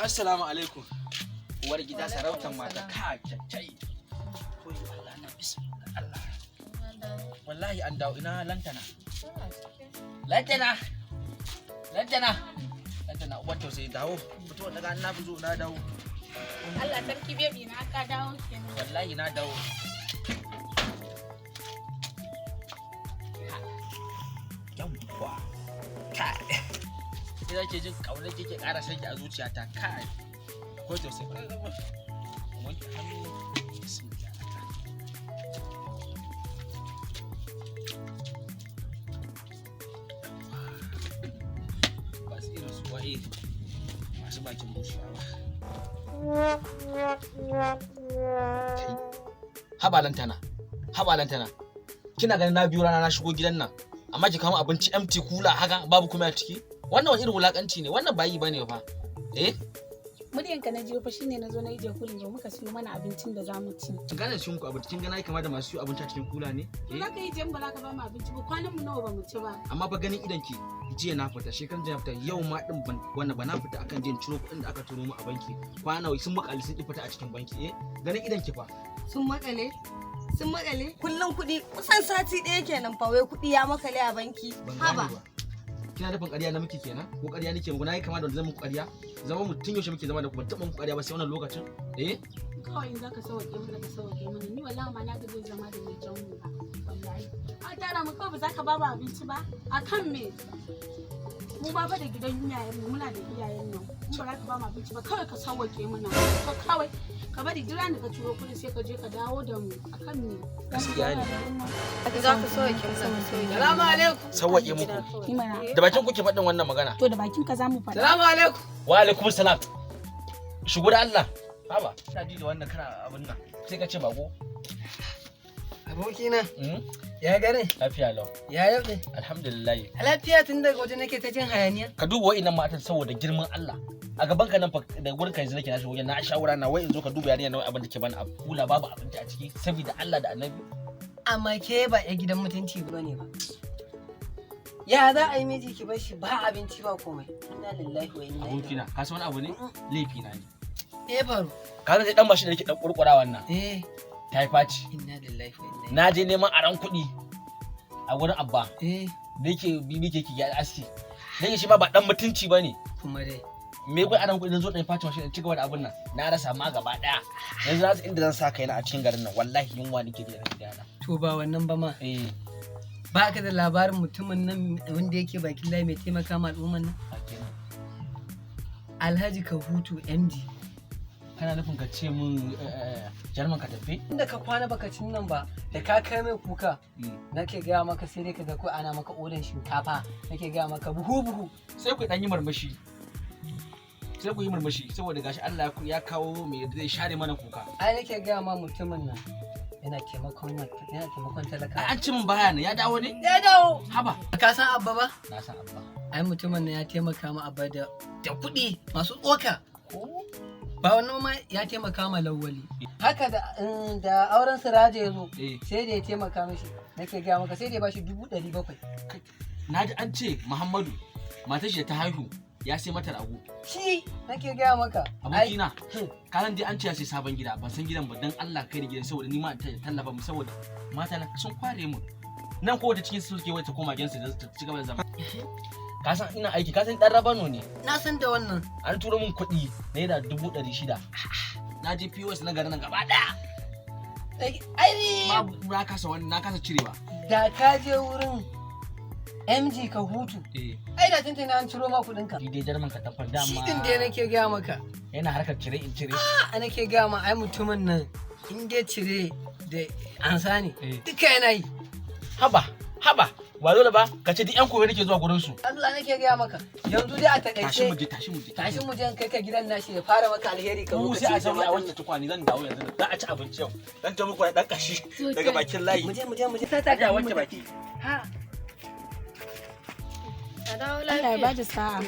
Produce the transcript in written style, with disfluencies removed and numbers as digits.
Assalamu alaikum. Uwar gida sarautar mata ka kyakkyai. Koyi Allah na bismillah Allah. Wallahi an dawo ina lantana. Lantana. Lantana. Lantana uwar tausayi dawo. Fito daga na fi zo na dawo. Allah sarki baby na ka dawo kenan. Wallahi na dawo. Yawwa. Kai. Ina ke jin kaunar kike ƙara sanki a zuciyata kai. Ko tausayi. Wanke hannu. Bismillah. Ba su irin su waye masu bakin bushewa ba. Kai. Haba lantana. Haba lantana. Kina ganin na biyo rana na shigo gidan nan. Amma ki kawo abinci empty kula haka babu kuma a ciki. Wannan wani irin wulakanci ne. Wannan ba yi bane fa. Eh? Muryanka na jiyo fa shine na zo na yi jakuli ba muka siyo mana abincin da zamu ci. Kin gane cin ku abinci kin ga nayi kama da masu siyo abinci a cikin kula ne? To za ka yi jan ba za ka ba mu abinci ba kwanan mu nawa ba mu ci ba. Amma fa ganin idan ki jiya na fita shekaran jiya na fita yau ma din ban wannan ba na fita akan jin ciro kuɗin da aka turo mu a banki. Kwana sun makale sun ki fita a cikin banki eh? Ganin idan ki fa. Sun makale? Sun makale? Kullum kuɗi kusan sati ɗaya kenan fa wai kuɗi ya makale a banki. Ban Haba. gane ba. Kina nufin ƙarya na muke kenan? Ko ƙarya nake muku? Na yi kama da wanda zan muku ƙarya? Zama mu tun yaushe muke zama da ku ban taɓa muku ƙarya ba sai wannan lokacin? Eh? Kawai in za ka sauke mana ka sauke mana ni wallahi ma na ga zai zama da mai jan mu ba. Wallahi. A tara mu kawai ba za ka ba mu abinci ba? A kan me? Mu ba fa da gidan iyayen mu muna da iyayen nan. In ba za ka ba mu abinci ba kawai ka sauke mana. Ka kawai ka bari duk ranar da ka ciro kuɗi sai ka je ka dawo da mu akan me? Gaskiya ne. Za ka sauke mana ka sauke. Salamu alaikum. Sawwaƙe muku. Ni mana. Da bakin kuke faɗin wannan magana. To da bakin ka za mu faɗa. Salamu alaikum. Wa alaikum salam. Shigo da Allah. Haba, ina ji da wannan kana abin nan. Sai ka ce bako. Abokina, ya gane? Lafiya lau. Ya yau ne? Alhamdulillah. Lafiya tun daga waje nake ta jin hayaniya. Ka duba wa'innan matan saboda girman Allah. A gaban ka nan fa da gurin ka yanzu nake na shigo na shawara na wai in zo ka duba yarinya na wai abin da ke bani a kula babu abinci a ciki saboda Allah da Annabi. Amma ke ba ya gidan mutunci ba ne ba. Ya za a yi miji ki bar shi ba abinci ba komai. Inna lillahi wa inna ilaihi. Abokina, ka san wani abu ne? Laifi na ne. Eh faru. Ka san dai dan mashin da nake dan kurkura wannan. Eh. Ta yi faci. Inna lillahi wa inna ilaihi. Na je neman aran kuɗi a gurin Abba. Eh. Da yake bibi ke ki aski. Da yake shi ma ba dan mutunci bane. Kuma dai. Me kai aran kuɗi zo dan faci mashin in ci gaba da abun nan. Na rasa ma gaba daya. Yanzu na rasa inda zan sa kaina a cikin garin nan. Wallahi yunwa nake ji a gidana. To ba wannan ba ma. Eh. Ba ka da labarin mutumin nan wanda yake bakin layi mai taimaka ma al'umman nan? Alhaji Kahutu MD. Kana nufin ka ce mun jarman ka tafi? Inda ka kwana baka cin nan ba da ka kai mai kuka nake gaya maka sai dai ka ga ko ana maka odan shinkafa nake gaya maka buhu buhu. Sai ku dan yi murmushi. Sai ku yi murmushi saboda gashi Allah ya kawo mai zai share mana kuka. Ai nake gaya ma mutumin nan yana taimakon yana taimakon talaka. An ci mun baya ne ya dawo ne? Ya dawo. Haba. Ka san Abba ba? Na san Abba. Ai mutumin nan ya taimaka ma Abba da kuɗi masu tsoka. Ba wannan ma ya taimaka ma Lawali. Haka da da auren Siraje ya zo sai da ya taimaka mishi nake gaya maka sai da ya bashi 700,000. Na ji an ce Muhammadu matar shi da ta haihu ya sai mata rago. Shi nake gaya maka. Abokina, ka san dai an ce ya sai sabon gida ban san gidan ba dan Allah kai da gidan saboda ni ma ta tallafa mu saboda mata na sun kware mu. Nan ko wata cikin su suke wai ta koma gidansu da ta ci gaba da zama. Ka san ina aiki ka san dan rabano ne. Na san da wannan. An turo min kuɗi naira 600,000. Na je POS na garin nan gaba ɗaya. Ai na kasa wannan na kasa cirewa. Da ka je wurin MG ka hutu. Ai da tuntuni an ciro ma kuɗin ka. Ni dai jarman ka tafar dama. Shi din dai nake gaya maka. Yana harkar cire in cire. A nake gaya ma ai mutumin nan in dai cire da ansa ne. Duka yana yi. Haba haba ba dole ba ka ce duk yan koyo nake zuwa gurin su. Allah nake gaya maka yanzu dai a takaice. Tashi mu je tashi mu je. Tashi mu je kai ka gidan nashi ya fara maka alheri ka Mu sai a sauri a wanke tukwane zan dawo yanzu za a ci abinci yau. Zan ta muku dan kashi daga bakin layi. Mu je mu je mu je. Ta wanke baki. Ha. Allah ya bada sa'a.